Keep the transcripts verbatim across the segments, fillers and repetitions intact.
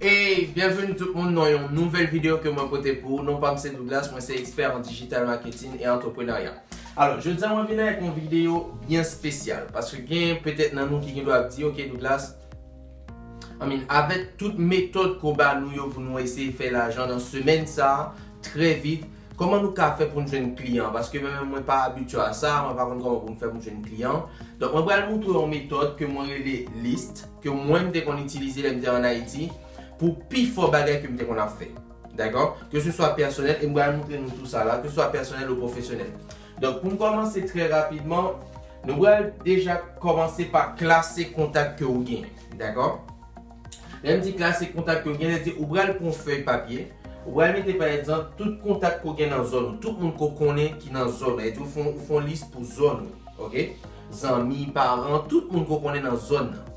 Hey, byenveni tout moun nan yon nouvèl videyo ke mwen pote pou ou. Non pa m se Douglas, mwen se ekspè an digital marketing e antrepreneurya. Alò, jodi a mwen vin avèk yon videyo byen espesyal, paske gen petèt nan nou ki gen dwa ap di, "Ok, Douglas, I mean, avèk tout metòd ke w ba nou yo pou nou eseye fè lajan nan semèn sa a, trè vit, kòman nou ka fè pou n jwenn kliyan?" Paske mwen menm, mwen pa abitye a sa, mwen pa konn kòman pou m fè pou m jwenn kliyan. Donk, mwen pral montre w yon metòd ke mwen rele list, ke mwen m te konn itilize lè m te an Ayiti, pou pifò bagay ke m te konn ap fè. Dakò? Ke se swa pèsonèl, e m pral montre nou tou sa la, ke se swa pèsonèl ou pwofesyonèl. Donk, pou n kòmanse trè rapidman, nou pral deja kòmanse pa klase kontak ke w gen. Dakò? Lè m di klase kontak ke w gen, se di ou pral pran yon fèy papye, ou pral mete, pa egzanp, tout kontak ke w gen nan zòn ou, tout moun ke w konnen ki nan zòn ou. Sa vle di ou fè yon, ou fè yon lis pou zòn ou, ok? Zanmi, paran, tout moun ke w konnen nan zòn nan.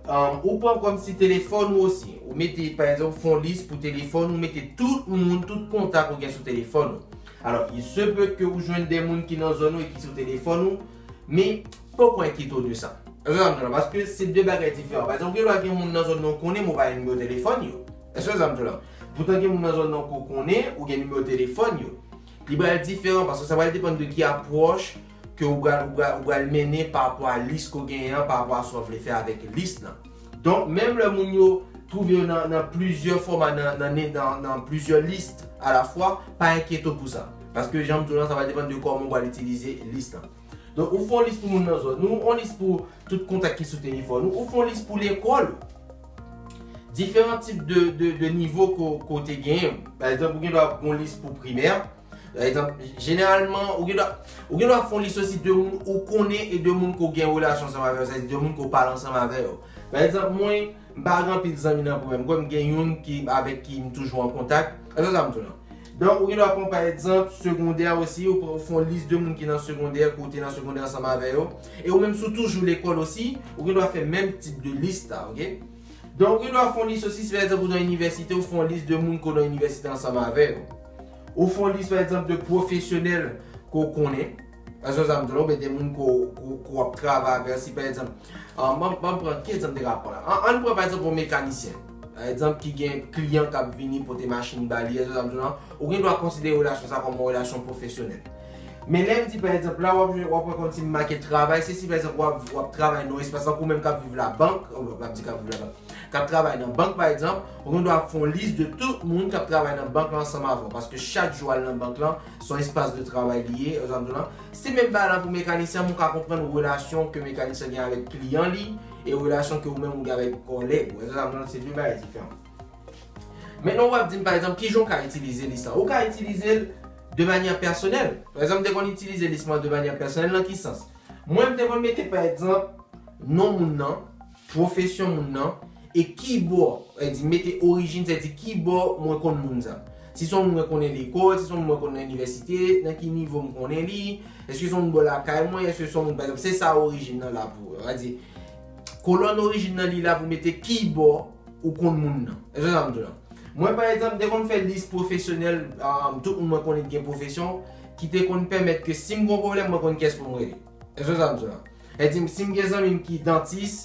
Um, ou pran kòmsi telefòn ou osi. Ou mete, pa egzanp, ou fè yon lis pou telefòn ou, mete tout moun, tout kontak ou gen sou telefòn ou. Alò, il se peut que ou jwenn de moun ki nan zòn ou e ki sou telefòn ou, men poko enkyete w de sa. Èske w sa m di w la? Paske se de bagay diferan. Pa egzanp, ou gen dwa gen moun nan zòn nan ou konnen, men ou pa gen nimewo telefòn yo. Èske w sa m di w la? Poutan gen moun nan zòn nan ke w konnen, ou gen nimewo telefòn yo. Li pral diferan, paske sa pral depann de ki apwòch ke ou pral, ou pral, ou pral mennen pa rapò a lis ke w genyen an, pa rapò a sa w vle fè avèk lis lan. Donk, menm lè moun yo twouve yo nan, nan plizyè fòma, nan, nan, nan, nan plizyè lis alafwa, pa enkyete w pou sa. Paske, jan m di w lan, sa va depann de kòman w pral itilize lis lan. Donk, ou fè yon lis pou moun nan zòn ou, yon lis pou tout kontak ki sou telefòn ou, ou fè yon lis pou lekòl ou. Diferan tip de, de, de nivo ke w, ke w te genyen. Pa egzanp, ou gen dwa gen yon lis pou primè, pa egzanp, jeneralman, ou gen dwa, ou gen dwa fè yon lis osi de moun ou konnen e de moun ke w gen relasyon ansanm avè yo, sètadi de moun ke w pale ansanm avè yo. Pa egzanp, mwen, m pa gen anpil zanmi nan primè, m kwè m gen youn ki, avèk ki m toujou an kontak. Èske w sa m di w lan? Donk, ou gen dwa pran, pa egzanp, segondè osi, ou pran, ou fè yon lis de moun ki nan segondè, ke w te nan segondè ansanm avè yo, e ou menm si w toujou lekòl osi, ou gen dwa fè menm tip de lis la, ok? Donk, ou gen dwa fè yon lis osi, si pa egzanp ou nan inivèsite, ou fè yon lis de moun ke w nan inivèsite ansanm avè yo. Ou fè yon lis, pa egzanp, de pwofesyonèl ke w konnen. Èske w sa m di w la? Oubyen de moun ke w, ke w, ke w ap travay avè, si pa egzanp, ah, m, m, m pran ki egzanp m te ka pran la? An, ann pran, pa egzanp, yon mekanisyen. Pa egzanp, ki gen kliyan k ap vini pote machin ba li, èske w sa m di w la? Ou gen dwa konsidere relasyon sa kòm yon relasyon pwofesyonèl. Men lè m di, pa egzanp, la w ap, w ap wè kòmsi m make travay, se si, pa egzanp, w ap, w ap travay nan yon espas, tankou ou menm k ap viv labank, ou p ap di k ap viv labank, k ap travay nan bank, pa egzanp, ou gen dwa fè yon lis de tout moun k ap travay nan bank lan ansanm avè w, paske chak jou w al nan bank lan, se yon espas de travay li ye, èske w sa m di w lan? Se menm bagay la pou mekanisyen, men w ka konprann relasyon ke mekanisyen gen avèk kliyan li, e relasyon ke ou menm ou gen avèk kòlèg ou, èske w sa m di w lan? Se de bagay diferan. Mentnan, w ap di m, pa egzanp, ki jan w ka itilize lis lan? Ou ka itilize l de manyè pèsonèl. Pa egzanp, m te konn itilize lis mwen de manyè pèsonèl nan ki sans? Mwen, m te konn mete, pa egzanp, non moun nan, pwofesyon moun nan, e ki bò, sa vle di, mete orijin, sa vle di ki bò mwen konn moun sa. Si se yon moun mwen konnen lekòl, si se yon moun mwen konnen nan inivèsite, nan ki nivo m konnen li, èske se yon moun bò lakay mwen, èske se yon moun, pa egzanp, se sa orijin nan la pou, sa vle di, kolòn orijin nan li la pou mete ki bò ou konn moun nan. Èske w sa m di w lan? Mwen, pa egzanp, m te konn fè lis pwofesyonèl, um, tout moun mwen konnen ki gen pwofesyon, ki te konn pèmèt ke si m gen yon pwoblèm, mwen konn kiyès pou m rele. Èske w sa m di w lan? E di m, si m gen zanmi m ki dantis,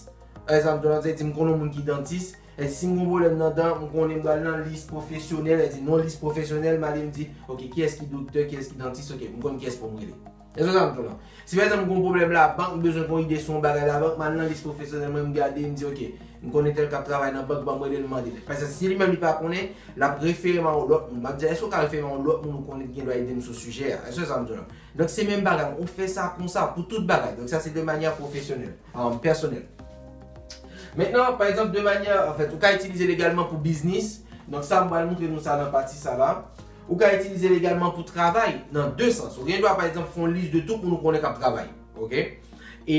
èske w sa m di w lan? E di m konn yon moun ki dantis, e si m gen yon pwoblèm nan dan, m konnen m pral nan lis pwofesyonèl, e di non lis pwofesyonèl, m ale m di, "Ok, kiyès ki doktè, kiyès ki dantis?" Ok, m konn kiyès pou m rele. Èske w sa m di w lan? Si pa egzanp, m gen yon pwoblèm labank, m bezwen gen yon ide sou yon bagay labank, m al nan lis pwofesyonèl mwen, m gade, m di, "Ok, m konnen tèl k ap travay nan bank, ban m rele l, m mande l." Pa egzanp, si li menm li pa konnen, l ap refere m a yon lòt moun. M ap di, "Èske w ka refere m a yon lòt moun ou konnen ki gen dwa ede m sou sijè a?" Èske w sa m di w lan? Donk, se menm bagay, ou fè sa konsa pou tout bagay. Donk, sa se de manyè pwofesyonèl, um, pèsonèl. Mentnan, pa egzanp, de manyè, anfèt, ou ka itilize l egalman pou biznis. Donk, sa, m pral montre nou sa nan pati sa la. Ou ka itilize l egalman pou travay, nan de sans. Ou gen dwa, pa egzanp, fè yon lis de tout moun ou konnen k ap travay. Ok? E,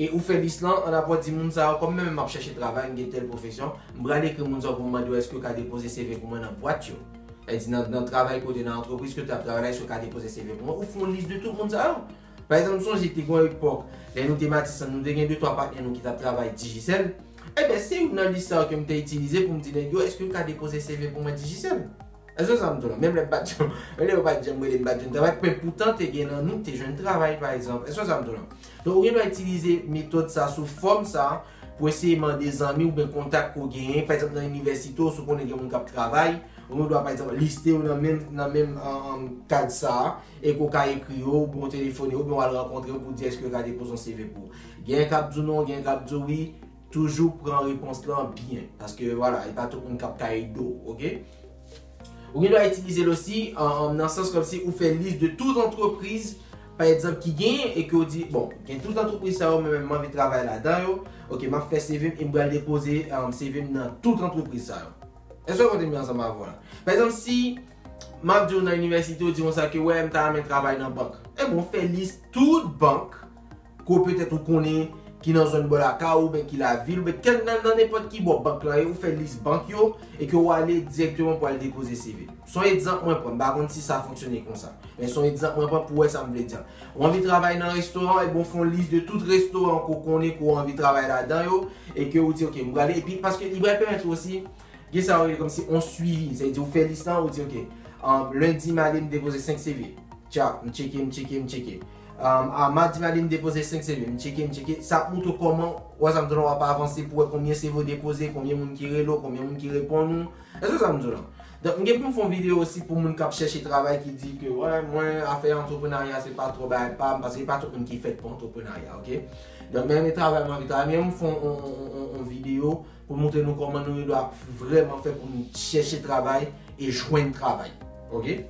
e ou fè lis lan, annapre w di moun sa yo, kòm mwen menm m ap chèche travay, m gen tèl pwofesyon, m pral ekri moun sa yo pou m mande yo èske yo ka depoze C V pou mwen nan bwat yo. Sa vle di nan, nan travay kote, nan antrepriz kote w ap travay la, èske yo ka depoze C V pou mwen? Ou fè yon lis de tout moun sa yo. Pa egzanp, m sonje te gen yon epòk, lè nou te Matisan, nou te gen de twa patnè nou ki t ap travay Digicel. Ebyen, se youn nan lis sa yo ke m te itilize pou m di nèg yo, èske yo ka depoze C V pou mwen Digicel? Èske w sa m di w lan? Menm lè m pa t janm, menm lè yo pa t janm rele m, m pa t jwenn travay, men poutan te gen nan nou ki te jwenn travay, pa egzanp. Èske w sa m di w lan? Donk, ou gen dwa itilize metòd sa sou fòm sa, pou eseye mande zanmi oubyen kontak ke w genyen, pa egzanp nan inivèsite w, si w konnen gen moun k ap travay, ou gen dwa, pa egzanp, liste yo nan menm, nan menm, um, um, kad sa a, e ke w ka ekri yo, oubyen w telefone yo, oubyen w al rankontre yo pou di èske yo ka depoze yon C V pou ou. Genyen k ap di w non, genyen k ap di w wi, toujou pran repons lan byen, paske, vwala, e pa tout moun k ap ka ede w, oke? Ou gen dwa itilize l osi, an, an, nan sans kòmsi ou fè lis de tout antrepriz, pa egzanp, ki genyen e ke w di, bon, gen tout antrepriz sa yo, men, men m anvi travay ladan yo, oke, m ap fè C V m e m pral depoze, um, C V m nan tout antrepriz sa yo. Èske w konprann ansanm avè w la? Pa egzanp, si m ap di w nan inivèsite, w di konsa ke, wè, m ta renmen travay nan bank. Ebyen, w fè lis tout bank ke w petèt ou konnen ki nan zòn bò lakay ou, oubyen ki lavil, oubyen kèl nan, nan nenpòt ki bò bank lan ye, ou fè lis bank yo, e ke w ale dirèkteman pou al depoze C V. Se yon egzanp mwen pran, m pa konn si sa fonksyone konsa. Men se yon egzanp mwen pran pou w wè sa m vle di a. Ou anvi travay nan restoran, ebyen w fè yon lis de tout restoran ke w konnen ke w anvi travay ladan yo, e ke w di, oke, m prale, epi paske li pral pèmèt ou osi, gen sa yo rele kòmsi on swivi, sa vle di ou fè lis lan, ou di, oke, um, lendi m ale m depoze senk C V. Tcha, m tcheke, m tcheke, m tcheke. Um, a, madi m ale m depoze senk C V, m tcheke, m tcheke. Sa ap montre w kòman, w wè sa m di w la, w ap avanse pou wè konbyen C V w depoze, konbyen moun ki rele w, konbyen moun ki reponn ou. Èske w wè sa m di w la? Donk, m gen pou m fè yon videyo osi pou moun k ap chèche travay ki di ke, wè, mwen, afè antreprenarya, se pa twò bagay pa m, paske se pa tout moun ki fèt pou antreprenarya, oke? Donk, men, men travay, m anvi travay, men m fè yon, yon, yon, yon, yon videyo pou montre nou kòman nou dwa vrèman fè pou nou chèche travay e jwenn travay. Oke?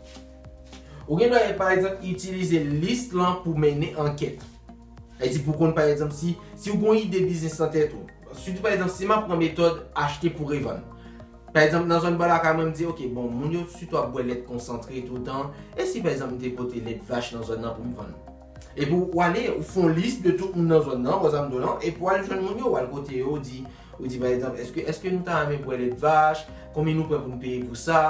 Ou gen dwa, pa egzanp, itilize lis lan pou mennen ankèt. Sa vle di pou konn, pa egzanp, si, si w gen yon ide biznis nan tèt ou, sitou, pa egzanp, si m ap pran metòd achte pou revann. Pa egzanp, nan zòn bò lakay mwen, m di, oke, bon, moun yo sitou ap bwè lèt konsantre toutan. E si, pa egzanp, m te pote lèt vach nan zòn nan pou m vann? Epi w ale, ou fè yon lis de tout moun nan zòn nan, w wè sa m di w lan, epi w al jwenn moun yo, w al kote yo, w di, ou di, pa egzanp, èske, èske nou ta renmen bwè lèt vach? Konbyen nou prè pou n peye pou sa?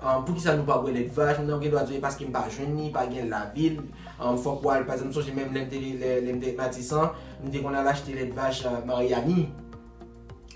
Ah, poukisa nou pa bwè lèt vach? Moun nan gen dwa di w, e paske m pa jwenn li, pa gen l lavil. Ah, fòk w al, pa egzanp, m sonje menm lè m te, lè, lè m te Matisan, nou te konn al achte lèt vach, ah, Maryani.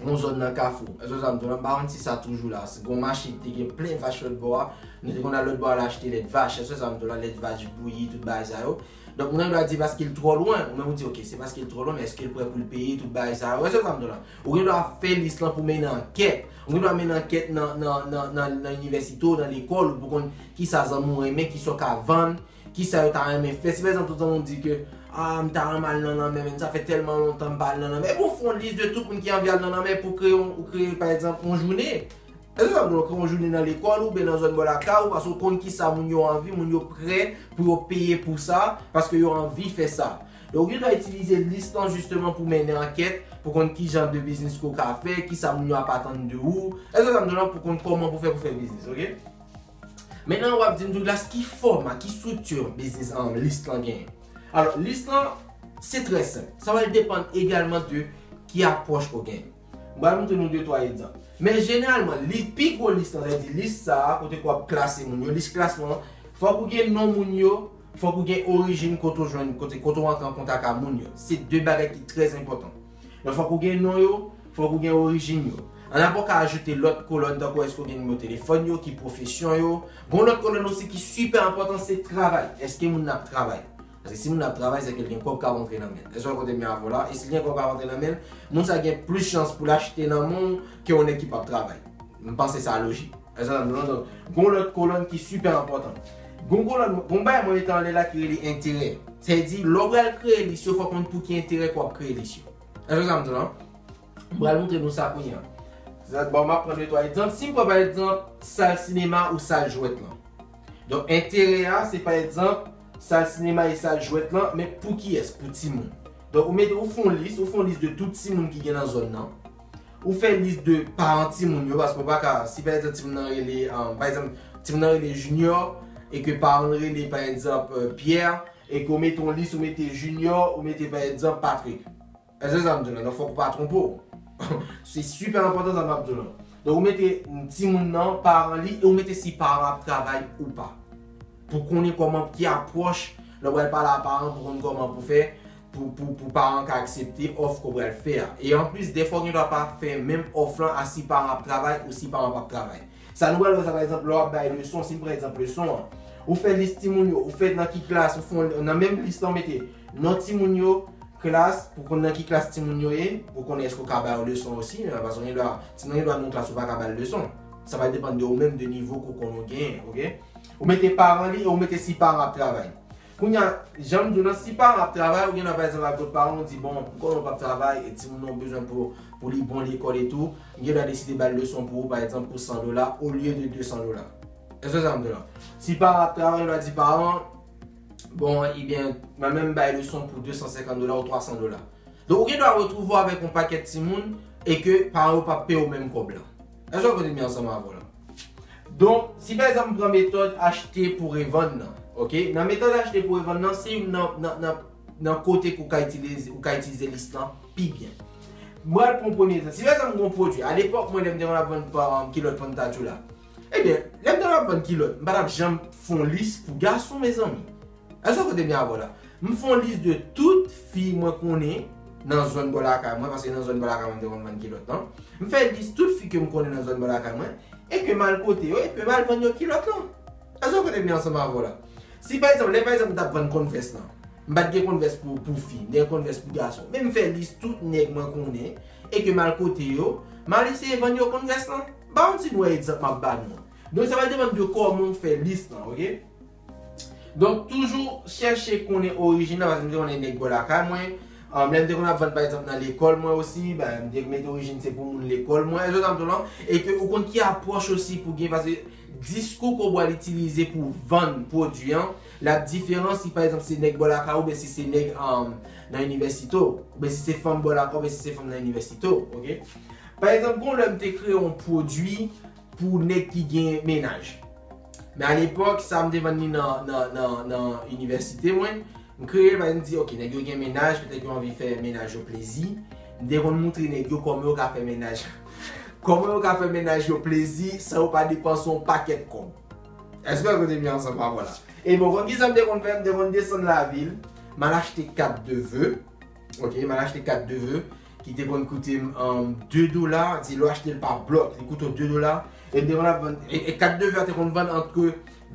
Yon zòn nan Kafou. Èske w wè sa m di w lan? M pa konn si sa toujou la. Se yon mache ki te gen plen vach lòt bò a. Nou te konn al lòt bò a al achte lèt vach. Èske w wè sa m di w lan? Lèt vach bouyi, tout bagay sa yo. Donk, moun nan dwa di paske l twò lwen. Ou menm ou di, oke, se paske l twò lwen, men èske l prè pou l peye tout bagay sa yo? Èske w wè sa m di w lan? Ou gen dwa fè lis lan pou mennen ankèt. Ou gen dwa mennen ankèt nan, nan, nan, nan, nan inivèsite w, nan lekòl ou, pou konn kisa zanmi w renmen, kisa w ka vann, kisa yo ta renmen fè. Si, pa egzanp, tout zanmi w di ke, ah, m ta renmen al nan lanmè, men sa fè tèlman lontan m pa al nan lanmè. Ebyen, ou fè yon lis de tout moun ki anvi al nan lanmè pou kreye yon, ou kreye, pa egzanp, yon jounen. Èske w wè sa m di w lan? Ou kreye yon jounen nan lekòl ou, oubyen nan zòn bò lakay ou, paske w konn kisa moun yo anvi, moun yo prè pou yo peye pou sa, paske yo anvi fè sa. Donk, ou gen dwa itilize lis lan jisteman pou mennen ankèt, pou konn ki jan de biznis ke w ka fè, kisa moun yo ap atann de ou. Èske w wè sa m di w lan? Pou konn kòman pou fè pou fè biznis, oke? Mentnan, w ap di m tou, Douglas, ki fòma, ki estrikti biznis an lis lan genyen? Alò, lis lan, se trè senp. Sa va depann egalman de ki apwòch ke w genyen. M pral montre nou de twa egzanp. Men jeneralman, li, pi gwo lis lan, sa vle di lis sa a, kote ke w ap klase moun yo, lis klasman an, fòk ou gen non moun yo, fòk ou gen orijin kote w jwenn, kote, kote w antre an kontak ak moun yo. Se de bagay ki trè enpòtan. Donk, fòk ou gen non yo, fòk ou gen orijin yo. Annapre w ka ajoute lòt kolòn, tankou èske w gen nimewo telefòn yo, ki pwofesyon yo. Gon lòt kolòn osi ki sipè enpòtan, se travay. Èske moun nan ap travay? Paske si moun nan ap travay, se ke l gen kòb k ap rantre nan men l. Èske w wè kote m ye avè w la? E si l gen kòb k ap rantre nan men l, moun sa gen plis chans pou l achte nan men w ke yon nèg ki p ap travay. M panse sa lojik. Èske w wè sa m di w lan? Donk, gon lòt kolòn ki sipè enpòtan. Gon kolòn, gon bagay mwen mete anlè la ki rele enterè. Sa vle di, lè w pral kreye lis yo, fòk ou konn pou ki enterè ke w ap kreye lis yo. Èske w wè sa m di w lan? M pral montre nou sa kounye a. Sa, bon, m ap pran de twa egzanp. Si m pran, pa egzanp, sal sinema ou sal jwèt lan. Donk, enterè a, se, pa egzanp, sal sinema e sal jwèt lan, men pou kiyès? Pou timoun. Donk, ou mete, ou fè yon lis, ou fè yon lis de tout timoun ki gen nan zòn nan. Ou fè lis de paran timoun yo, paske ou pa ka, si, pa egzanp, timoun nan rele, um, pa egzanp, timoun nan rele Junior, e ke paran l rele, pa egzanp, euh, Pierre, e ke ou mete yon lis, ou mete Junior, ou mete, pa egzanp, Patrick. Èske w wè sa m di w lan? Donk, fòk ou pa twonpe w. Se sipè enpòtan sa m ap di w lan. Donk, ou mete timoun nan, paran li, e ou mete si paran ap travay ou pa. Pou konnen kòman, ki apwòch, lè w pral pale a paran, pou konn kòman pou fè, pou, pou, pou paran ka aksepte òf ke w pral fè a. E anplis, dèfwa, w gen dwa pa fè menm òf lan a si paran ap travay ou si paran p ap travay. Sa nou pral wè sa, pa egzanp, lè w ap bay leson, si m pran egzanp leson an, ou fè lis timoun yo, ou fè nan ki klas, ou fè nan menm lis lan, ou mete non timoun yo, klas, pou konn nan ki klas timoun yo ye, pou konnen èske w ka ba yo leson osi, paske gen dwa, timoun gen dwa nan yon klas ou pa ka ba l leson. Sa va depann de ou menm, de nivo ke w konn ou genyen, oke? Ou mete paran li e ou mete si paran ap travay. Kounye a, jan m di w lan, si paran ap travay, ou gen dwa, pa egzanp, al kot paran, ou di, bon, m konnen w p ap travay, e timoun nan bezwen pou, pou li bon lekòl e tou, m gen dwa deside ba l leson pou ou, pa egzanp, pou san dola, olye de de san dola. Èske sa m di w lan? Si paran ap travay, ou di paran, bon, ebyen, mwen menm bay leson pou de san senkant dola ou twa san dola. Donk, ou gen dwa retwouve w avèk yon pakèt timoun e ke paran yo p ap peye w menm kòb la. Èske w konprann byen ansanm avè w la? Donk, si pa egzanp, m pran metòd achte pou revann nan, oke? Nan metòd achte pou revann nan, se youn nan, nan, nan, nan kote ke w ka itilize, ou ka itilize lis lan pi byen. Mwen pran yon premye egzanp. Si pa egzanp, m gen yon pwodui. A lepòk, mwen, lè m te konn ap vann pa, um, kilòt Pantatchou la. Ebyen, lè m te konn ap vann kilòt, m pa t ap janm fè yon lis pou gason, mezanmi. Èske w konprann byen avè w la? M fè yon lis de tout fi mwen konnen nan zòn bò lakay mwen, paske nan zòn bò lakay mwen, m te konn vann kilòt lan. M fè lis tout fi ke m konnen nan zòn bò lakay mwen, e ke m al kote yo, e ke m al vann yo kilòt lan. Èske w konprann byen ansanm avè w la? Si, pa egzanp, lè, pa egzanp, m t ap vann Converse lan, m pa t gen Converse pou, pou fi, m te gen Converse pou gason. Men m fè lis tout nèg mwen konnen, e ke m al kote yo, m al eseye vann yo Converse lan. M pa konn si nou wè egzanp m ap ba nou an. Donk, sa va depann de kòman w fè lis lan, oke? Donk, toujou chèche konnen orijin nan, paske m te konnen nèg bò lakay mwen. Um, lè m te konn ap vann, pa egzanp, nan lekòl mwen osi, ben, m te mete orijin se pou moun lekòl mwen, èske w konprann lan? E ke ou konn ki apwòch osi pou gen, paske diskou ke w pral itilize pou vann pwodui an, l ap diferan si, pa egzanp, se nèg bò lakay ou, oubyen si se nèg, um, nan inivèsite w, oubyen si se fanm bò lakay ou, oubyen si se fanm nan inivèsite w, oke? Pa egzanp, gon lè m te kreye yon pwodui pou nèg ki gen mennaj. Men alepòk, sa m te vann li nan, nan, nan, nan inivèsite mwen, m kreye l, m di, oke, nèg yo gen mennaj, petèt yo anvi fè mennaj yo plezi. M te konn moutre nèg yo kòman yo ka fè mennaj, kòman yo ka fè mennaj yo plezi san yo pa depanse yon pakèt kòb. Èske w konprann byen ansanm avè w la? E bon, konn kisa m te konn fè? M te konn desann lavil, m al achte kat de ve. Oke, m al achte kat de ve ki te konn koute m, um, de dola, di lè w achte l pa blòk, li koute w de dola. E m te konn ap vann, e, e kat de ve a te konn vann ant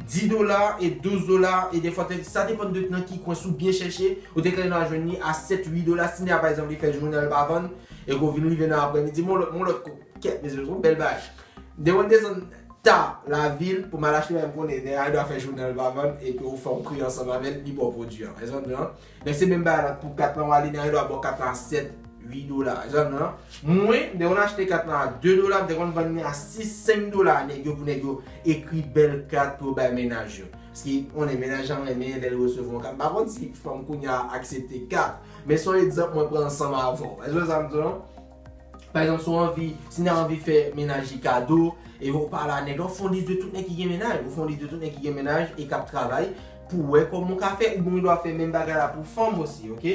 dis dola e douz dola, e defwa te, sa depann de nan ki kwen, si w byen chèche, ou te gentan jwenn li a sèt, uit dola, si nèg la, pa egzanp, li fè jounen l pa vann, e ke w vin rive nan aprèmidi, m wè yon lòt, m wè yon lòt kou, kèt, mezanmi, se yon bèl bagay. M te konn desann ta lavil pou m al achte bagay m konnen nèg la dwe fè jounen l pa vann e ke w fè yon pri ansanm avè l, li ba w pwodui an. Èske w konprann? Men se menm bagay la pou kat lan, w ale nèg la dwe ba w kat lan a sèt, uit dola. Èske w konprann? Mwen, m te konn achte kat lan a de dola, m te konn vann li a sis, senk dola, nèg yo, pou nèg yo ekri bèl kat pou yo bay mennaj yo. Paske, w konnen, mennaj lan renmen lè l resevwa yon kat. M pa konn si fanm kounye a aksepte kat, men se yon egzanp mwen pran ansanm avè w. Èske w konprann sa m di w lan? Pa egzanp, si w anvi, si nèg anvi fè mennaj li kado, e ou pale a nèg la, ou fè yon lis de tout nèg ki gen mennaj, ou fè yon lis de tout nèg ki gen mennaj e k ap travay, pou w wè kòman w ka fè, oubyen w dwe fè menm bagay la pou fanm osi, oke?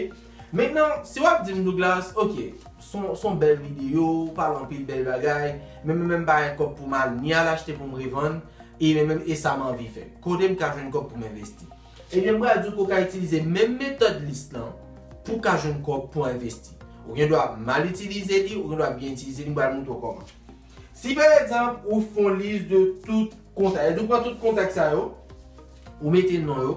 Mentnan, si w ap di m, Douglas, oke, se yon, se yon bèl videyo, ou pale anpil bèl bagay, men mwen menm m pa gen kòb pou m al ni al achte pou m revann, e men menm e sa m anvi fè. Kote m ka jwenn kòb pou m envesti? Ebyen, m pral di w ke w ka itilize menm metòd lis lan pou w ka jwenn kòb pou w envesti. Ou gen dwa mal itilize li, ou gen dwa byen itilize li, m pral montre w kòman. Si, pa egzanp, ou fè yon lis de tout kontak, e di w pran tout kontak sa yo, ou mete non yo,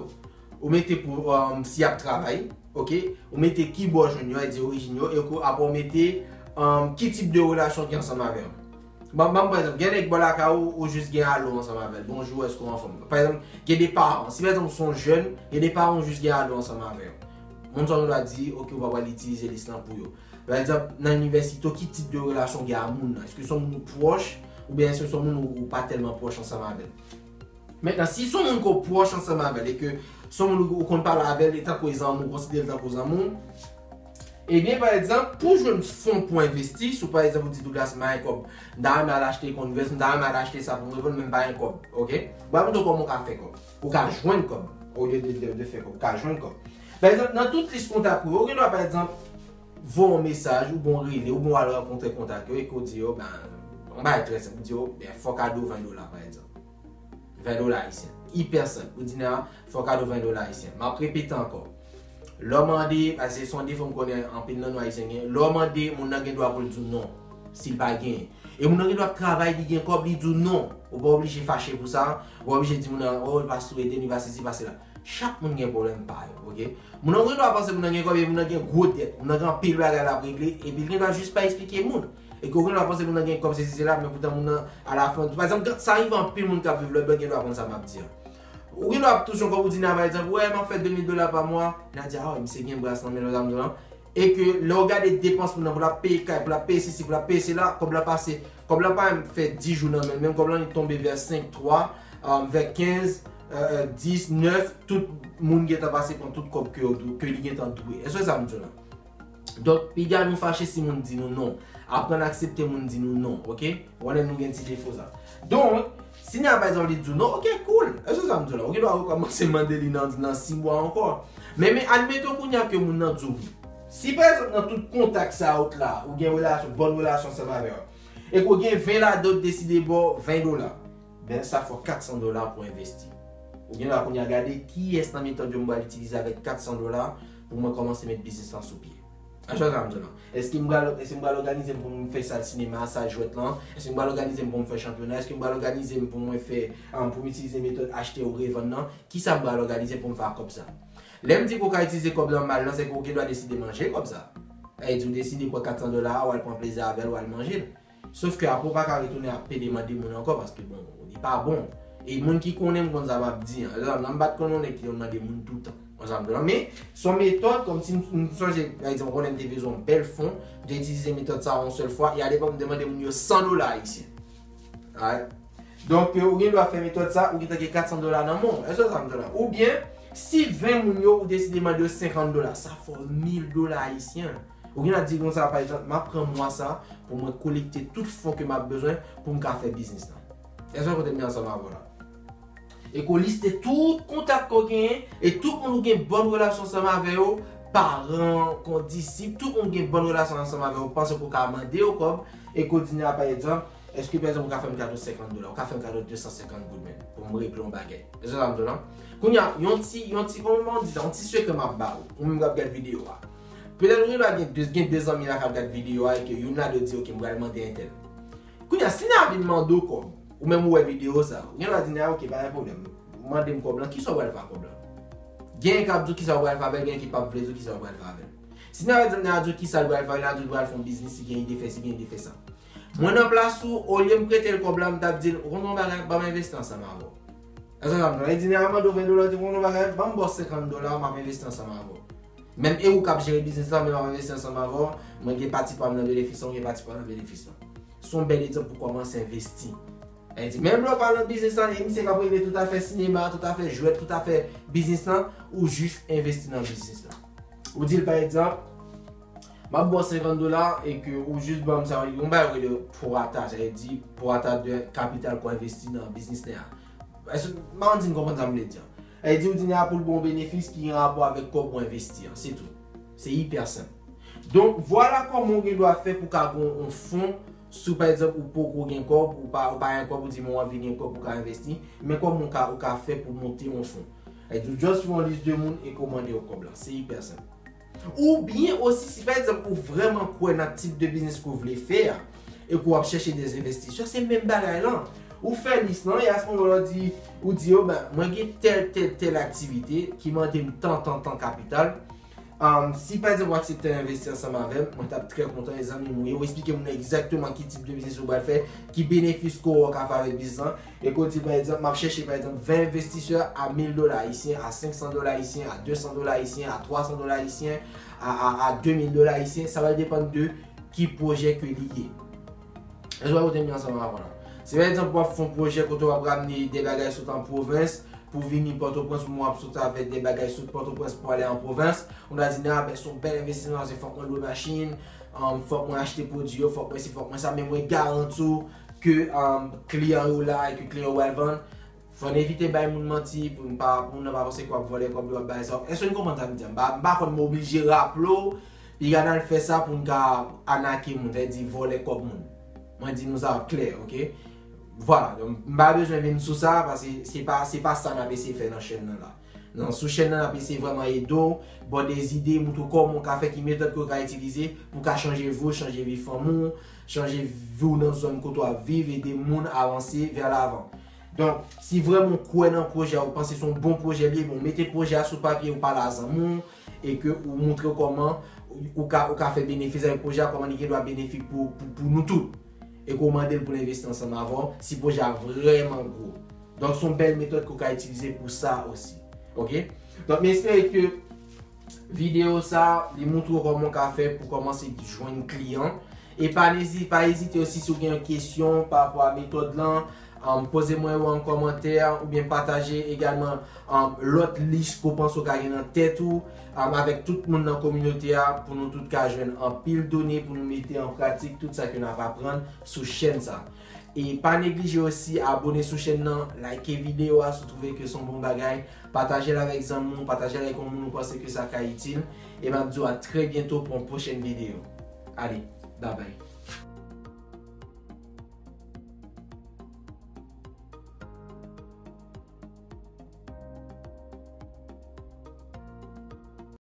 ou mete pou, um, si y ap travay, oke? Ou mete ki bò w jwenn yo, e di orijin yo, e ke apre ou mete, um, ki tip de relasyon ki ansanm avè yo. Ban, ban m, pa egzanp, gen nèg bò lakay ou, ou jis gen alo ansanm avè l. Bonjou, èske w anfòm? Pa egzanp, gen de paran. Si, pa egzanp, ou se yon jèn, gen de paran ou jis gen alo ansanm avè yo. Moun sa yo dwe di, oke, ou pa pral itilize lis lan pou yo. Pa egzanp, nan inivèsite, ki tip de relasyon w gen a moun nan? Èske se yon moun ou pwòch, oubyen èske se yon moun ou, ou pa tèlman pwòch ansanm avè l? Mentnan, si se yon moun ke w pwòch ansanm avè l e ke se yon moun ou, ou konn pale avè l e tankou e zanmi w, ou konsidere l tankou zanmi w, ebyen, pa egzanp, pou w jwenn fon pou envesti, si w, pa egzanp, ou di, Douglas, m pa gen kòb, m ta renmen al achte Converse, m ta renmen al achte sa pou m revann, men m pa gen kòb, oke? M pral montre w kòman w ka fè kòb. Ou ka jwenn kòb, olye de, de, de fè kòb, ou ka jwenn kòb. Pa egzanp, nan tout lis kontak ou yo, ou gen dwa, pa egzanp, voye yon mesaj, oubyen w rele, oubyen w al rankontre kontak yo, e ke w di yo, ben, yon bagay trè senp, ou di yo, ben, fè w kado ven dola, pa egzanp. Ven dola ayisyen. Ipè senp. Ou di nèg la, fè w kado ven dola ayisyen. M ap repete ankò. Lè w mande, paske se yon defo m konnen anpil nan nou ayisyen gen, lè w mande, moun nan gen dwa pou l di w non, si l pa genyen. E moun nan gen dwa ap travay, li gen kòb, li di w non. Ou pa oblije fache pou sa, ou pa oblije di moun nan, o, l pa sou ede m, li pa sesi, pa sela. Chak moun gen pwoblèm pa yo, oke? Moun nan gen dwa panse moun nan gen kòb, epi moun nan gen gwo dèt, moun nan gen anpil bagay l ap regle, epi l gen dwa jis pa eksplike moun. E ke ou gen dwa panse moun nan gen kòb, sesi sela, men poutan moun nan, alafen, pa egzanp, sa rive anpil moun k ap viv lòtbò, gen dwa konn sa m ap di an. Ou gen dwa touche yon kòb, ou di Nadia, pa egzanp, wè, m ap fè de mil dola pa mwa. Nadia, a, misye gen bras nan men lòt ap di lan. E ke lè w gade depans moun nan, pou l ap peye kay, pou l ap peye sesi, pou l ap peye sela, kòb la pase. Kòb la pa menm fè dis jou nan men l, menm kòb la li tonbe vè senk, twa, vè kenz, dis, nèf, tout moun gentan pase pran tout kòb ke yo dwe, ke li gentan dwe. Èske sa m di w la? Donk, piga nou fache si moun di nou non. Aprann aksepte moun di nou non, oke? Ou konnen nou gen ti defo sa. Donk, si Nadia pa egzanp li di w non, oke, cool. Èske sa m di w la? Ou gen dwa rekòmanse mande li nan, nan sis mwa ankò. Men, men, admeton kounye a ke moun nan di w wi. Si pa egzanp nan tout kontak sa out la, ou gen relasyon, bòn relasyon ansanm avè yo, e ke w gen ven ladan, ou deside ba w ven dola, ben sa fè w kat san dola pou envesti. Ou gen dwa kounye a gade kiyès nan metòd yo m pral itilize avèk kat san dola pou mwen kòmanse met biznis lan sou pye. Èske sa m di w la? Èske m pral, èske m pral òganize m pou m fè sal sinema, sal jwèt lan? Èske m pral òganize m pou m fè chanpyona? Èske m pral òganize m pou mwen fè, um, pou m itilize metòd achte ou revann nan? Kisa m pral òganize pou m fè ak kòb sa? Lè m di ke w ka itilize kòb lan mal lan, se ke w gen dwa deside manje kòb sa. Sa vle di w deside pran kat san dola a, w al pran plezi avè l, w al manje l. Sof ke apre w pa ka retounen ap pede mande moun ankò, paske bon, li pa bon. E moun ki konnen m konn sa m ap di an. Nan m pa t konn yon nèg ki konn mande moun toutan. Konn sa m di w la. Men, se yon metòd, kòmsi m, m sonje, pa egzanp, konnen m te bezwen yon bèl fon, m te itilize metòd sa yon sèl fwa, e a lepòk m te mande moun yo san dola ayisyen. Alright? Donk, ou gen dwa fè metòd sa, ou gentan gen kat san dola nan men w. Èske sa m di w la? Oubyen, si ven moun yo, ou deside mande yo senkant dola, sa fè w mil dola ayisyen. Ou gen dwa di konsa, pa egzanp, m ap pran mwa sa pou mwen kolekte tout fon ke m ap bezwen pou m ka fè biznis lan. Èske w konprann ansanm avè w la? E ke w liste tout kontak ke w genyen, e tout moun ou gen bòn relasyon ansanm avè yo, paran, kondisip, tout moun gen bòn relasyon ansanm avè yo, panse ke w ka mande yo kòb, e ke w di a, pa egzanp, èske, pa egzanp, ou ka fè m kado senkant dola, ou ka fè m kado de san senkant goud menm, pou m regle yon bagay. Èske sa m di w la? Kounye a, yon ti, yon ti, kòman m di sa, yon ti sekrè m ap ba ou, ou menm k ap gade videyo a. Petèt ou gen dwa gen de, gen de zanmi la k ap gade videyo a e ke youn ladan yo di, "Ok, m pral mande entèl." Kounye a, si Nadia vin mande w kòb, ou menm ou wè videyo sa, ou gen dwa di Nadia, "Ok, pa gen pwoblèm. Mande m kòb lan, kisa w pral fè ak kòb lan?" Genyen k ap di w kisa w pral fè avè l, genyen ki p ap vle di w kisa w pral fè avè l. Si Nadia di, Nadia di w kisa l pral fè, Nadia di w pral fè yon biznis, li gen ide fè si, gen ide fè sa. Mwen nan plas ou, olye m prete l kòb la, m t ap di l, "Ou konn yon bagay, ban m envesti ansanm avè w." Èske sa m di w la? Li di, "Nadia mande w ven dola," ou di, "Ou konn yon bagay, ban m ba w senkant dola, m ap envesti ansanm avè w." Menm e ou k ap jere biznis la, men m ap envesti ansanm avè w, mwen gen pati pa m nan benefis lan, ou gen pati pa w nan benefis lan. Se yon bèl egzanp pou kòmanse envesti. Sa vle di, menm lè w pa nan biznis lan, e misye k ap regle tout afè sinema, tout afè jwèt, tout afè biznis lan, ou jis envesti nan biznis lan. Ou di l, pa egzanp, "M ap ba w senkant dola e ke ou jis ban m sa, yon bagay yo rele prorata, sa vle di prorata de kapital ke w envesti nan biznis la." Èske, m pa konn si n konprann sa m vle di an. Sa vle di, ou di Nadia pou l ba w yon benefis ki gen rapò avèk kòb ou envesti an, se tou. Se ipè senp. Donk, vwala kòman ou gen dwa fè pou ka gen yon fon, si pa egzanp ou poko gen kòb, ou pa, ou pa gen kòb, ou di, "Mwen anvi gen kòb pou ka envesti," men kòman ou ka, ou ka fè pou monte yon fon. Sa vle di, ou just fè yon lis de moun e ke w mande yo kòb la. Se ipè senp. Oubyen osi, si pa egzanp ou vrèman kwè nan tip de biznis ke w vle fè a, e ke w ap chèche de envestisè, se menm bagay lan. Ou fè lis lan, e a se moman la ou di, ou di yo, "Ben, mwen gen tèl, tèl, tèl aktivite ki mande m tan, tan, tan kapital. Um, si pa egzanp ou aksepte envesti ansanm avè m, mwen t ap trè kontan, e zanmi m ou ye." Ou eksplike moun nan egzakteman ki tip de biznis ou pral fè, ki benefis ke w ka fè avèk biznis lan. E ke w di, pa egzanp, m ap chèche, pa egzanp, ven envestisè a mil dola ayisyen, a senk san dola ayisyen, a de san dola ayisyen, a twa san dola ayisyen, a, a, a de mil dola ayisyen. Sa va depann de ki pwojè ke li ye. Èske w koute m ansanm avè w la? Si, pa egzanp, w ap fè yon pwojè kote w ap ramne de bagay sot an pwovens pou vini Pòtoprens, oubyen w ap sot avèk de bagay sot Pòtoprens pou ale an pwovens, ou ta di, "Nadia, ben, se yon bèl envestisman, se fòk mwen lwe machin, um, fòk mwen achte pwodui yo, fòk mwen si, fòk mwen sa, men mwen garanti w ke, um, kliyan yo la e ke kliyan yo pral vann." Fò n evite bay moun manti pou n pa, pou moun nan pa panse ke w ap vòlè kòb li, w ap bay sa. Èske n konprann sa m di an? M pa, m pa konn m oblije raple w, piga n al fè sa pou n ka anake moun, sa vle di vòlè kòb moun. Mwen di nou sa klè, oke? Vwala, donk, m pa bezwen vin sou sa, paske se pa, se pa sa n ap eseye fè nan chèn nan la. Nan, sou chèn nan, n ap eseye vrèman ede w, ba w de zide, montre w kòman w ka fè, ki metòd ke w ka itilize pou w ka chanje vi w, chanje vi fanmi w, chanje vi w nan zòn kote w ap viv, ede moun avanse vè lavan. Donk, si vrèman ou kwè nan pwojè a, ou panse se yon bon pwojè li ye, bon, mete pwojè a sou papye, ou pale a zanmi w, e ke ou montre w kòman ou ka, ou ka fè benefis avèk pwojè a, kòman li gen dwa benefik pou, pou, pou nou tout. E ke w mande l pou l envesti ansanm avè w, si pwojè a vrèman gwo. Donk, se yon bèl metòd ke w ka itilize pou sa osi. Oke? Donk, m espere ke videyo sa, li montre w kòman w ka fè pou kòmanse jwenn kliyan. E pa nezi-, pa ezite osi si w gen yon kesyon pa rapò a metòd lan, um, poze mwen yo an kòmantè oubyen pataje egalman, um, lòt lis ke w panse w ka gen nan tèt ou, um, avèk tout moun nan kominote a pou nou tout ka jwenn anpil done pou nou mete an pratik tout sa ke n ap aprann sou chèn sa. E pa neglije osi abone sou chèn nan, like videyo a si w twouve ke se yon bon bagay, pataje l avèk zanmi w, pataje l avèk yon moun ou panse ke sa ka itil. E m ap di w a trè byento pou yon pwochèn videyo. Ale, babay.